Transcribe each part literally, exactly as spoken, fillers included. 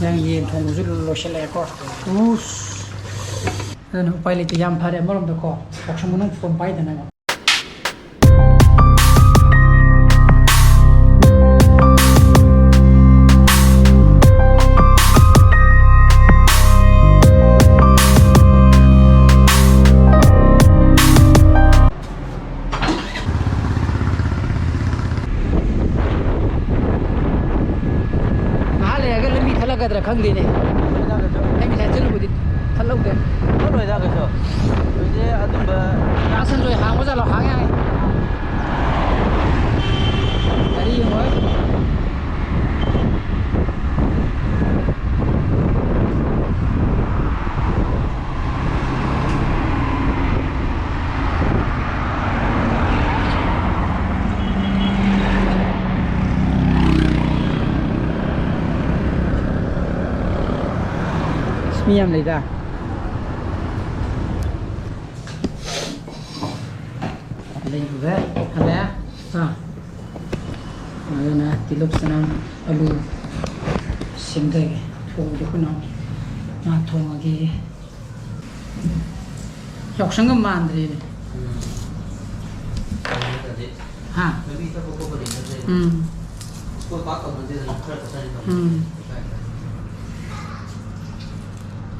ꯅꯪ ꯌꯦꯟ ꯊꯣꯡꯕꯁꯨ ꯂꯣꯏꯁꯤꯜꯂꯛꯑꯦꯀꯣ꯫ ꯎꯁ꯫ ꯑꯗꯨꯅ ꯎꯄꯥꯏ ꯂꯩꯇꯦ꯫ ꯌꯥꯝ ꯐꯔꯦ ꯑꯃꯔꯣꯝꯗꯀꯣ, ꯌꯥꯎꯁꯪ ꯃꯅꯨꯡ ꯐꯣꯟ ꯄꯥꯏꯗꯅꯕ꯫ ꯉꯥꯏꯍꯥꯛ ꯂꯩꯔꯒ ꯂꯝꯕꯤ ꯊꯠꯂꯛꯀꯗ꯭ꯔꯥ ꯈꯪꯗꯦꯅꯦ꯫ ꯑꯩ ꯉꯁꯥꯏ ꯆꯠꯂꯨꯕꯗꯤ ꯊꯠꯍꯧꯗꯦ꯫ ꯊꯠꯂꯣꯏꯗ ꯀꯩꯁꯨ꯫ ꯍꯧꯖꯤꯛ ꯑꯗꯨꯝꯕ ꯗꯥ ꯁꯟꯖꯣꯏ ꯍꯥꯡꯕ ꯖꯥꯠꯂꯣ? ꯍꯥꯡ ꯌꯥꯏ꯫ ꯒꯥꯔꯤ ꯌꯦꯡꯉꯣꯏ꯫ ꯑꯁ, ꯃꯤ ꯌꯥꯝ ꯂꯩꯗ꯫ ꯂꯩꯕꯗ ꯍꯜꯂꯛꯑꯦ꯫ ꯑꯥ꯫ ꯑꯗꯨꯅ ꯇꯤꯜꯍꯧ, ꯆꯅꯝ, ꯑꯂꯨ ꯁꯦꯝꯊꯒꯦ꯫ ꯊꯣꯡꯗꯦ ꯑꯩꯈꯣꯏ ꯅꯥꯎ꯫ ꯃꯥ ꯊꯣꯡꯉꯒꯦ꯫ ꯌꯥꯎꯁꯪꯒ ꯃꯥꯟꯗ꯭ꯔꯦꯅꯦ꯫ ꯎꯝ꯫ ꯍꯥ? ꯂꯝꯕꯤ ꯆꯠꯄ ꯈꯣꯠꯄ ꯂꯩꯅꯗ꯭ꯔꯦ꯫ ꯎꯝ꯫ ꯁ꯭ꯀꯨꯜ ꯄꯥꯛ ꯇꯧꯅꯗꯦꯗꯅ, ꯈꯔ ꯆꯠꯊꯔꯗꯤ ꯇꯧꯅꯩ꯫ ꯎꯝ꯫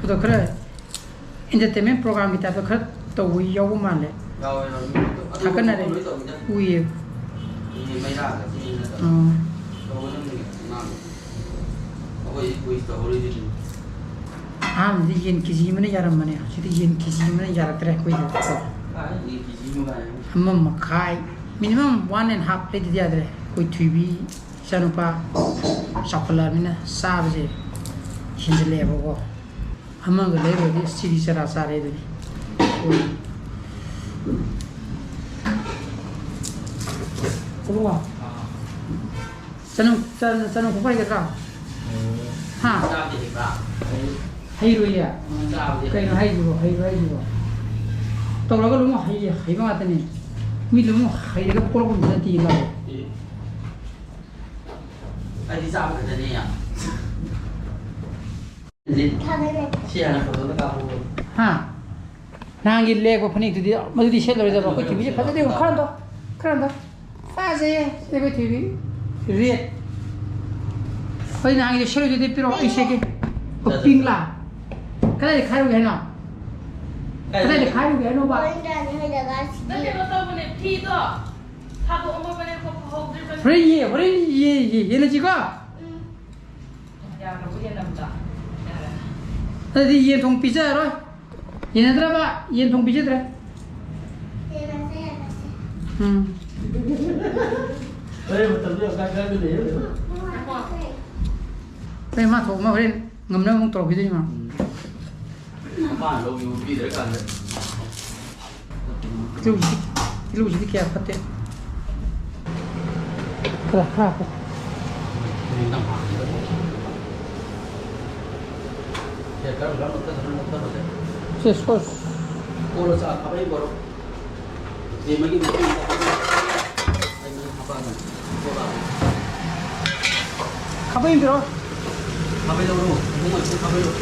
ꯑꯗꯣ ꯈꯔ entertainment programꯒꯤ typeꯇ ꯈꯔ ꯇꯧꯕ ꯌꯥꯎꯕ ꯃꯥꯜꯂꯦ꯫ ꯌꯥꯎꯋꯦ, ꯌꯥꯎꯋꯦ꯫ ꯑꯗꯨ ꯊꯥꯒꯠꯅꯔꯦ꯫ ꯂꯣꯏ ꯇꯧꯋꯤꯗ꯫ ꯎꯏꯌꯦ꯫ ꯃꯤ ꯃꯩꯔꯥꯒ ꯆꯦꯟꯗꯅ ꯇꯧꯋꯦ꯫ ꯑꯥ꯫ ꯇꯧꯒꯗꯕꯅꯤ ꯑꯉꯥꯡ꯫ ꯑꯩꯈꯣꯏꯗꯤ ꯀꯨꯏ ꯇꯧꯍꯧꯔꯤꯗꯨꯅꯤ꯫ ꯑꯍꯥꯟꯕꯗꯤ ꯌꯦꯟ KG ꯑꯃꯅ ꯌꯥꯔꯝꯕꯅꯦ, ꯍꯧꯖꯤꯛꯇꯤ ꯌꯦꯟ KG ꯑꯃꯅ ꯌꯥꯔꯛꯇ꯭ꯔꯦ ꯑꯩꯈꯣꯏꯗ꯫ ꯀꯥꯏ ꯌꯦꯟ KG ꯑꯃ ꯀꯥꯏꯅ꯫ ꯑꯃ ꯃꯈꯥꯏ, minimum one and half ꯂꯩꯗꯗꯤ ꯌꯥꯗ꯭ꯔꯦ꯫ ꯑꯩꯈꯣꯏ ꯊꯣꯏꯕꯤ ꯏꯆꯥꯅꯨꯄꯥ ꯆꯥꯎꯈꯠꯂꯛꯑꯕꯅꯤꯅ ꯆꯥꯕꯁꯦ ꯍꯦꯟꯖꯜꯂꯛꯑꯦꯕꯀꯣ꯫ ꯑꯃꯒ ꯂꯩꯔꯨꯔꯗꯤ ꯁꯤꯗꯤ ꯆꯔꯥ ꯆꯥꯔꯦ ꯑꯗꯨꯅꯤ꯫ ꯀꯣ꯫ ꯆꯅꯝ, ꯆꯅꯝ, ꯆꯅꯝ ꯈꯣꯛꯄ ꯍꯩꯒꯗ꯭ꯔꯥ? ꯍꯥ? ꯆꯥꯕꯗꯤ ꯍꯩꯕ꯭ꯔꯥ? ꯍꯩꯔꯣꯏꯌꯦ꯫ ꯆꯥꯕꯗꯤ ꯀꯩꯅꯣ ꯍꯩ-, ꯍꯥꯏꯁꯤꯕꯣ? ꯍꯩꯔꯣꯏ ꯍꯥꯏꯁꯤꯕꯣ? ꯇꯧꯔꯒ ꯂꯣꯏꯅꯃꯛ ꯍꯩ-, ꯍꯩꯕ ꯉꯥꯛꯇꯅꯤ꯫ ꯃꯤ ꯂꯣꯏꯅꯃꯛ ꯍꯩꯔꯒ ꯄꯣꯛꯂꯛꯄ ꯅꯠꯇꯦ ꯂꯥꯎ꯫ ꯑꯦ꯫ ꯑꯩꯗꯤ ꯆꯥꯕ ꯈꯛꯇꯅꯦ ꯌꯥꯝ꯫ ꯁꯤ ꯍꯥꯟꯅ ꯐꯣꯇꯣꯗ ꯀꯥꯞꯄꯣ꯫ ꯍꯥ? ꯅꯍꯥꯟꯒꯤ ꯂꯦꯛꯄ ꯐꯅꯦꯛꯇꯨꯗꯤ, ꯃꯗꯨꯗꯤ ꯁꯦꯠꯂꯔꯣꯏꯗꯕ꯫ ꯑꯩꯈꯣꯏ ꯊꯣꯏꯕꯤꯁꯦ ꯐꯖꯗꯦ꯫ ꯈꯔ ꯍꯟꯗꯣ, ꯈꯔ ꯍꯟꯗꯣ꯫ ꯐꯖꯩꯌꯦ꯫ ꯁꯤꯗ ꯑꯩꯈꯣꯏ ꯊꯣꯏꯕꯤ꯫ ꯔꯦꯠ꯫ ꯍꯣꯏ, ꯅꯍꯥꯟꯒꯤꯗꯣ ꯁꯦꯠꯂꯣꯏꯗꯣꯏꯗꯤ ꯄꯤꯔꯛꯑꯣ, ꯑꯩ ꯁꯦꯠꯀꯦ꯫ ꯑꯣ, ꯄꯤꯡꯂꯥ? ꯀꯗꯥꯏꯗ ꯈꯥꯏꯔꯨꯒꯦ ꯍꯥꯏꯅꯣ? ꯀꯗꯥꯏꯗ ꯈꯥꯏꯔꯨꯒꯦ ꯍꯥꯏꯅꯣꯕ? ꯅꯠꯇꯦ, ꯀꯩꯅꯣ ꯇꯧꯕꯅꯦ, ꯐꯤꯗꯣ ꯊꯥꯗꯣꯛꯑꯝꯃꯕꯅꯦ, ꯐꯧꯍꯧꯗ꯭ꯔꯤꯕꯅꯦ꯫ ꯍꯣꯔꯦꯟ ꯌꯦ-, ꯍꯣꯔꯦꯟ ꯌꯦ-, ꯌꯦ-, ꯌꯦꯜꯂꯁꯤꯀꯣ? ꯎꯝ꯫ ꯌꯥꯈ꯭ꯔꯕ ꯌꯦꯟꯅꯕꯗꯣ? ꯌꯥꯔꯦ꯫ ꯑꯗꯨꯗꯤ ꯌꯦꯟ ꯊꯣꯡ ꯄꯤꯖꯔꯔꯣꯏ꯫ ꯌꯦꯟꯅꯗ꯭ꯔꯕ? ꯌꯦꯟ ꯊꯣꯡ ꯄꯤꯖꯗ꯭ꯔꯦ꯫ ꯌꯦꯟꯅꯁꯦ, ꯌꯦꯟꯅꯁꯦ꯫ ꯎꯝ꯫ ꯍꯣꯔꯦꯟ ꯃꯇꯝꯗꯣ ꯌꯥꯝ ꯀꯥꯏ ꯀꯥꯏꯗ ꯂꯩꯌꯦ꯫ ꯍꯣꯔꯦꯟ ꯃꯥ ꯊꯣꯛꯑꯃ ꯍꯣꯔꯦꯟ ꯉꯝꯅꯕ ꯑꯃꯨꯛ ꯇꯧꯔꯛꯈꯤꯗꯣꯏꯅꯤ ꯃꯥ꯫ ꯎꯝ꯫ ꯃꯥꯅ ꯂꯧ ꯄꯤꯗ꯭ꯔꯀꯥꯟꯗ꯫ ꯇꯤꯜꯍꯧꯁꯤꯗꯤ, ꯇꯤꯜꯍꯧꯁꯤꯗꯤ ꯀꯌꯥ ꯐꯠꯇꯦ꯫ ꯈꯔ, ꯈꯔ ꯍꯥꯞꯄꯣ꯫ ꯁꯦ, ꯁꯣꯁ꯫ ꯈꯥꯕꯩ ꯑꯃ ꯄꯤꯔꯛꯑꯣ꯫ ꯈꯥꯕꯩ ꯂꯧꯔꯣ꯫ ꯏꯕꯨꯡꯉꯣ, ꯁꯤ ꯈꯥꯕꯩ ꯂꯧꯔꯣ꯫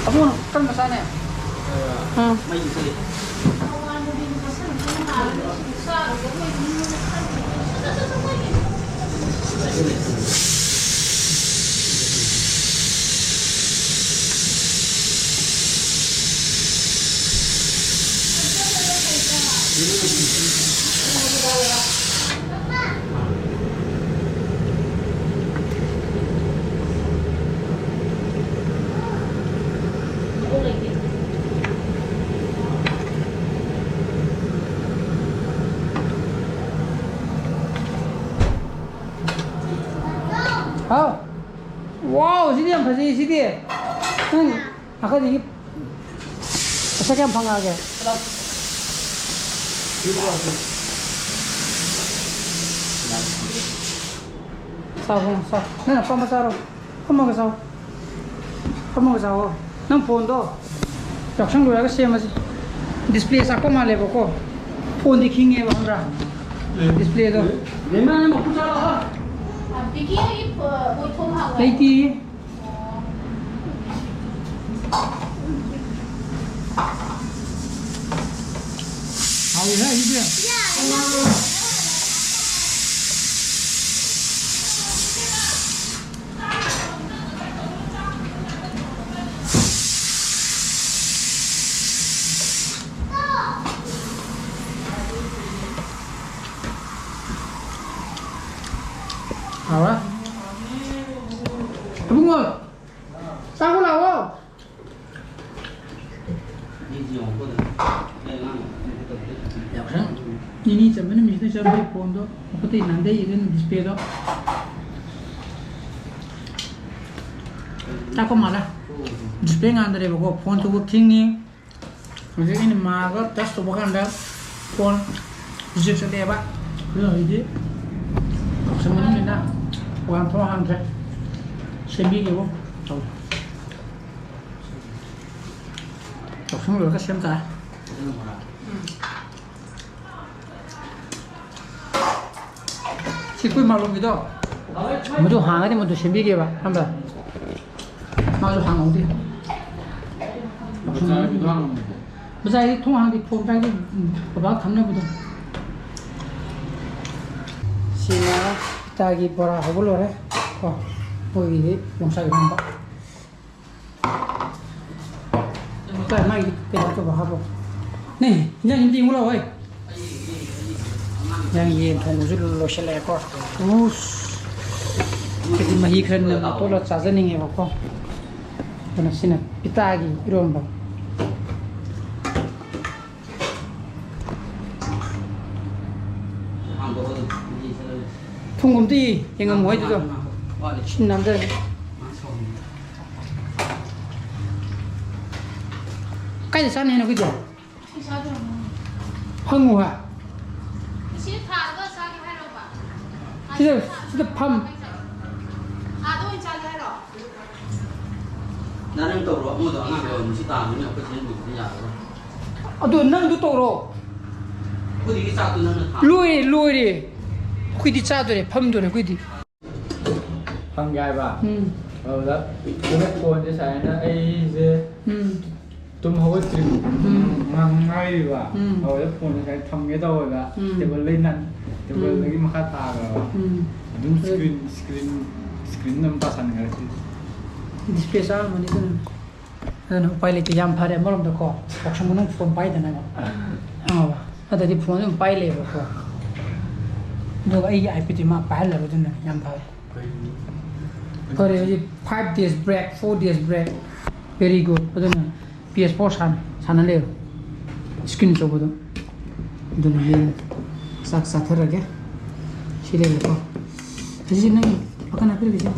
ꯑꯕꯨꯡꯉꯣ, ꯀꯔꯝꯕ ꯆꯥꯅꯤ? ꯑꯥ꯫ ꯃꯩ ꯃꯨꯠꯊꯠꯂꯤ꯫ ꯍꯥꯎ꯫ ꯋꯥꯎ, ꯁꯤꯗꯤ ꯌꯥꯝ ꯐꯖꯩ, ꯁꯤꯗꯤ꯫ ꯅꯪ ꯅꯥꯀꯟꯗꯒꯤ ꯄꯩꯁꯥ ꯀꯌꯥꯝ ꯐꯪꯉꯛꯑꯒꯦ? ꯆꯥꯎ, ꯆꯥꯎ꯫ ꯅꯪ ꯑꯄꯥꯝꯕ ꯆꯥꯔꯣ꯫ ꯐꯝꯃꯒ ꯆꯥꯎ꯫ ꯐꯝꯃꯒ ꯆꯥꯎ꯫ ꯅꯪ ꯐꯣꯟꯗꯣ ꯌꯥꯎꯁꯪ ꯂꯣꯏꯔꯒ ꯁꯦꯝꯃꯁꯤ꯫ ꯗꯤꯁꯄ꯭ꯂꯦ ꯆꯥꯛꯄ ꯃꯥꯜꯂꯦꯕꯀꯣ꯫ ꯐꯣꯟꯗꯤ ꯈꯤꯡꯉꯦꯕ, ꯈꯪꯕ꯭ꯔꯥ? ꯗꯤꯁꯄ꯭ꯂꯦꯗꯣ꯫ ꯕꯤꯀꯤ ꯍꯣꯏꯒꯤ ꯐꯣ-, ꯃꯣꯏ ꯊꯣꯡ ꯍꯥꯡꯉꯦ꯫ ꯂꯩꯇꯤꯌꯦ꯫ ꯑꯣ꯫ ꯍꯥꯎꯔꯦ꯫ ꯏꯕꯨꯡꯉꯣ, ꯆꯥꯕ ꯂꯥꯛꯑꯣ꯫ ꯌꯥꯎꯁꯪ ꯅꯤꯅꯤ ꯆꯟꯕ ꯅꯨꯃꯤꯠꯁꯤꯗ ꯆꯠꯂꯨꯏ, ꯐꯣꯟꯗꯣ ꯃꯈꯨꯠꯇꯩ ꯅꯥꯟꯊꯩ, ꯑꯗꯨꯅ ꯗꯤꯁꯄ꯭ꯂꯦꯗꯣ ꯆꯥꯛꯄ ꯃꯥꯜꯂꯦ꯫ ꯗꯤꯁꯄ꯭ꯂꯦ ꯉꯥꯟꯗ꯭ꯔꯦꯕꯀꯣ, ꯐꯣꯟ ꯇꯧꯕ ꯊꯤꯡꯉꯤ꯫ ꯍꯧꯖꯤꯛ ꯑꯩꯅ ꯃꯥꯒ ꯇꯁ ꯇꯧꯕ ꯀꯥꯟꯗ ꯐꯣꯟ ꯔꯤꯖꯦꯛ ꯆꯠꯂꯦꯕ꯫ ꯑꯗꯨꯅ ꯍꯧꯖꯤꯛꯇꯤ ꯌꯥꯎꯁꯪ ꯃꯅꯨꯡꯅꯤꯅ ꯗꯨꯀꯥꯟ ꯊꯣꯡ ꯍꯥꯡꯗ꯭ꯔꯦ꯫ ꯁꯦꯝꯕꯤꯒꯦꯕꯨ ꯇꯧꯔꯦ꯫ ꯌꯥꯎꯁꯪ ꯂꯣꯏꯔꯒ ꯁꯦꯝ ꯇꯥꯔꯦ꯫ ꯁꯤ ꯑꯩꯈꯣꯏ ꯃꯥꯂꯣꯝꯒꯤꯗꯣ꯫ ꯃꯗꯨ ꯍꯥꯡꯉꯗꯤ ꯃꯗꯨ ꯁꯦꯝꯕꯤꯒꯦꯕ, ꯈꯪꯕ꯭ꯔꯥ? ꯃꯥꯁꯨ ꯍꯥꯡꯍꯧꯗꯦ꯫ ꯕꯖꯥꯔꯒꯤꯗꯣ ꯍꯥꯡꯉꯝꯃꯦ꯫ ꯕꯖꯥꯔꯒꯤ ꯊꯣꯡ ꯍꯥꯡꯗꯦ, ꯐꯣꯟ ꯄꯥꯏꯗꯦ, ꯎꯝ, ꯕꯕꯥ ꯈꯪꯅꯕꯗꯣ꯫ ꯁꯤꯅ ꯏꯇꯥꯒꯤ ꯕꯣꯔꯥ ꯍꯧꯕ ꯂꯣꯏꯔꯦ꯫ ꯀꯣ, ꯑꯩꯈꯣꯏꯒꯤꯗꯤ ꯌꯣꯡꯆꯥꯛ ꯏꯔꯣꯟꯕ꯫ ꯀꯥꯏ ꯃꯥꯒꯤ ꯀꯩꯅꯣ ꯇꯧꯕ ꯍꯥꯞꯄꯣ꯫ ꯅꯦ, ꯏꯟꯖꯥꯡ ꯑꯝꯇ ꯌꯦꯡꯉꯨ ꯂꯥꯛꯑꯣ, ꯍꯣꯏ꯫ ꯏꯟꯖꯥꯡ ꯌꯦꯟ ꯊꯣꯡꯕꯁꯨ ꯂꯣꯏꯁꯤꯜꯂꯛꯑꯦꯀꯣ꯫ ꯎꯁ꯫ ꯑꯩꯗꯤ ꯃꯍꯤ ꯈꯔ ꯅꯝꯅ ꯇꯣꯠꯂ ꯆꯥꯖꯅꯤꯡꯉꯦꯕꯀꯣ꯫ ꯑꯗꯨꯅ ꯁꯤꯅ ꯄꯤꯇꯥꯒꯤ ꯏꯔꯣꯝꯕ꯫ ꯊꯨꯝ ꯑꯝꯇ ꯌꯦꯡꯉꯝꯃꯣ ꯍꯥꯏꯗꯨꯗꯣ꯫ ꯁꯤ ꯅꯝꯗꯔꯦ꯫ ꯀꯥꯏꯗ ꯆꯥꯅꯤ ꯍꯥꯏꯅꯣ ꯑꯩꯈꯣꯏꯗꯤ? ꯍꯪꯉꯨ ꯍꯥ꯫ ꯁꯤꯗ, ꯁꯤꯗ ꯐꯝ꯫ ꯅꯪ, ꯅꯪ ꯇꯧꯔꯣ, ꯑꯃꯗꯣ ꯑꯉꯥꯡꯗꯣ ꯅꯨꯡꯁꯤ ꯇꯥꯕꯅꯤꯅ ꯑꯩꯈꯣꯏ ꯁꯤꯗ ꯂꯣꯏꯕꯗꯤ ꯌꯥꯔꯔꯣꯏ꯫ ꯑꯗꯣ ꯅꯪꯗꯣ ꯇꯧꯔꯣ꯫ ꯑꯩꯈꯣꯏꯗꯤ ꯆꯥꯛꯇꯣ ꯅꯪꯅ ꯊꯥ- ꯂꯣꯏꯔꯦ, ꯂꯣꯏꯔꯦ꯫ ꯑꯩꯈꯣꯏꯗꯤ ꯆꯥꯗꯣꯔꯦ, ꯐꯝꯗꯣꯔꯦ ꯑꯩꯈꯣꯏꯗꯤ꯫ ꯐꯪꯒꯦ ꯍꯥꯏꯕ? ꯎꯝ꯫ ꯑꯗꯨꯗ, ꯑꯗꯨꯗ ꯐꯣꯟꯁꯦ ꯁꯥꯏꯅ ꯑꯩꯁꯦ ꯎꯝ꯫ ꯇꯨꯝ ꯍꯧꯒꯠꯇ꯭ꯔꯤꯕ꯫ ꯎꯝ꯫ ꯉꯥꯡ-, ꯉꯥꯏꯔꯤꯕ꯫ ꯎꯝ꯫ ꯑꯗꯨꯗ ꯐꯣꯟꯁꯦ ꯁꯨꯃꯥꯏꯅ ꯊꯝꯒꯦ ꯇꯧꯕꯗ ꯎꯝ꯫ ꯇꯦꯕꯜꯗꯩ ꯅꯟ-, ꯇꯦꯕꯜꯗꯒꯤ ꯎꯝ꯫ ꯃꯈꯥ ꯇꯥꯈ꯭ꯔꯕ꯫ ꯎꯝ꯫ ꯑꯗꯨꯝ ꯑꯗꯨ screen, screen, screen ꯑꯗꯨꯝ ꯇꯥꯁꯟꯈ꯭ꯔꯦ ꯁꯤꯗꯤ꯫ Display ꯆꯥꯔꯝꯃꯅꯤ ꯑꯗꯨꯅ꯫ ꯑꯗꯨꯅ ꯎꯄꯥꯏ ꯂꯩꯇꯦ꯫ ꯌꯥꯝ ꯐꯔꯦ ꯑꯃꯔꯣꯝꯗꯀꯣ, ꯌꯥꯎꯁꯪ ꯃꯅꯨꯡ ꯐꯣꯟ ꯄꯥꯏꯗꯅꯕ꯫ ꯑꯥ꯫ ꯈꯪꯉꯕ? ꯅꯠꯇ꯭ꯔꯗꯤ ꯐꯣꯟ ꯑꯗꯨꯝ ꯄꯥꯏ ꯂꯩꯌꯦꯕꯀꯣ꯫ ꯑꯗꯨꯒ ꯑꯩꯒꯤ iPad ꯇꯤ ꯃꯥ ꯄꯥꯏꯍꯜꯂꯔꯣꯏꯗꯅ ꯌꯥꯝ ꯐꯔꯦ꯫ ꯐꯔꯦ, ꯍꯧꯖꯤꯛ five days break, four days break, very good꯫ ꯑꯗꯨꯅ P S four ꯁꯥꯟ-, ꯁꯥꯟꯅ ꯂꯩꯔꯣ꯫ Screen ꯑꯆꯧꯕꯗꯣ꯫ ꯑꯗꯨꯅ ꯌꯦꯡ ꯆꯥꯛ ꯆꯥꯊꯔꯒꯦ꯫ ꯁꯤ ꯂꯩꯔꯦꯀꯣ꯫ ꯑꯁꯤꯁꯦ ꯅꯪ ꯄꯥꯈꯟ ꯍꯥꯞꯄꯤꯔꯒꯦ ꯁꯦ꯫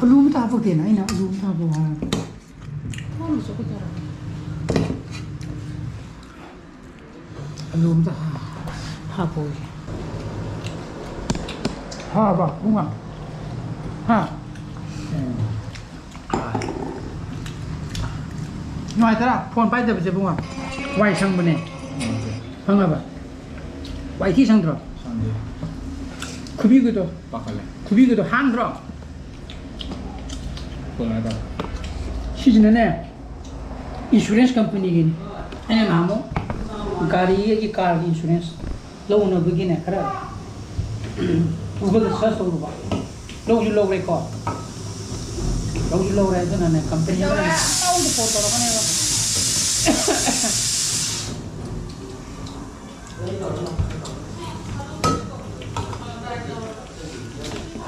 ꯑꯂꯨ ꯑꯃꯇ ꯍꯥꯞꯄꯛꯇꯦꯅ, ꯑꯩꯅ ꯑꯂꯨ ꯑꯃꯇ ꯍꯥꯞꯄꯛꯑꯣ ꯍꯥꯏꯔꯒ꯫ ꯑꯂꯨ ꯑꯝꯇ ꯍꯥ-, ꯍꯥꯞꯄꯣꯏꯒꯦ꯫ ꯍꯥꯕ ꯄꯨꯡꯉ꯫ ꯍꯥ? ꯎꯝ꯫ ꯅꯨꯡꯉꯥꯏꯇꯔꯥ? ꯐꯣꯟ ꯄꯥꯏꯗꯕꯁꯦ ꯄꯨꯡꯉ꯫ ꯋꯥꯏ ꯁꯪꯕꯅꯦ꯫ ꯈꯪꯉꯕ? ꯋꯥꯏ ꯊꯤ ꯁꯪꯗ꯭ꯔꯣ? ꯁꯪꯗꯦ꯫ ꯈꯨꯕꯤꯒꯗꯣ꯫ ꯄꯥꯈꯠꯂꯦ꯫ ꯈꯨꯕꯤꯒꯗꯣ ꯍꯥꯡꯗ꯭ꯔꯣ? ꯀꯣꯟꯅ ꯍꯥꯏꯇꯥꯔꯦ꯫ ꯁꯤꯁꯤꯅꯅꯦ, insurance company ꯒꯤꯅꯤ꯫ ꯑꯩꯅ ꯅꯍꯥꯟꯃꯨꯛ ꯒꯥꯔꯤꯒꯤ, ꯀꯥꯔꯒꯤ insurance ꯂꯧꯅꯕꯒꯤꯅꯦ, ꯈꯔ Google ꯗ search ꯇꯧꯔꯨꯕ꯫ ꯂꯧꯁꯨ ꯂꯧꯔꯦꯀꯣ꯫ ꯂꯧꯁꯨ ꯂꯧꯔꯦ, ꯑꯗꯨꯅꯅꯦ, company ꯑꯃꯅ ꯄꯪꯇꯧꯗ phone ꯇꯧꯔꯛꯀꯅꯦꯕ꯫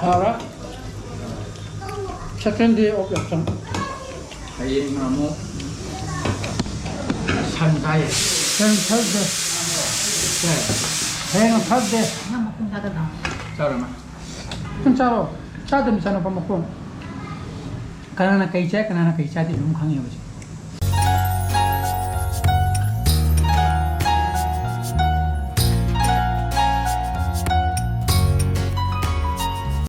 ꯍꯥꯎꯔꯦ꯫ Second day of ꯌꯥꯎꯁꯪ꯫ ꯍꯌꯦꯡꯅ ꯑꯃꯨꯛ ꯁꯟ ꯆꯥꯏꯌꯦ꯫ ꯍꯌꯦꯡ Thursday꯫ ꯀꯩ? ꯍꯌꯦꯡ Thursday꯫ ꯅꯪ ꯃꯈꯣꯡ ꯆꯥꯒꯗ꯭ꯔꯣ? ꯆꯥꯔꯣꯏ, ꯃꯥ꯫ ꯁꯨꯝ ꯆꯥꯔꯣ꯫ ꯆꯥꯗꯕ ꯃꯆꯥꯅꯨꯄꯥ ꯃꯈꯣꯡ꯫ ꯀꯅꯥꯅ ꯀꯩ ꯆꯥꯏ, ꯀꯅꯥꯅ ꯀꯩ ꯆꯥꯗꯦ ꯑꯗꯨꯝ ꯈꯪꯉꯦꯕ ꯁꯦ꯫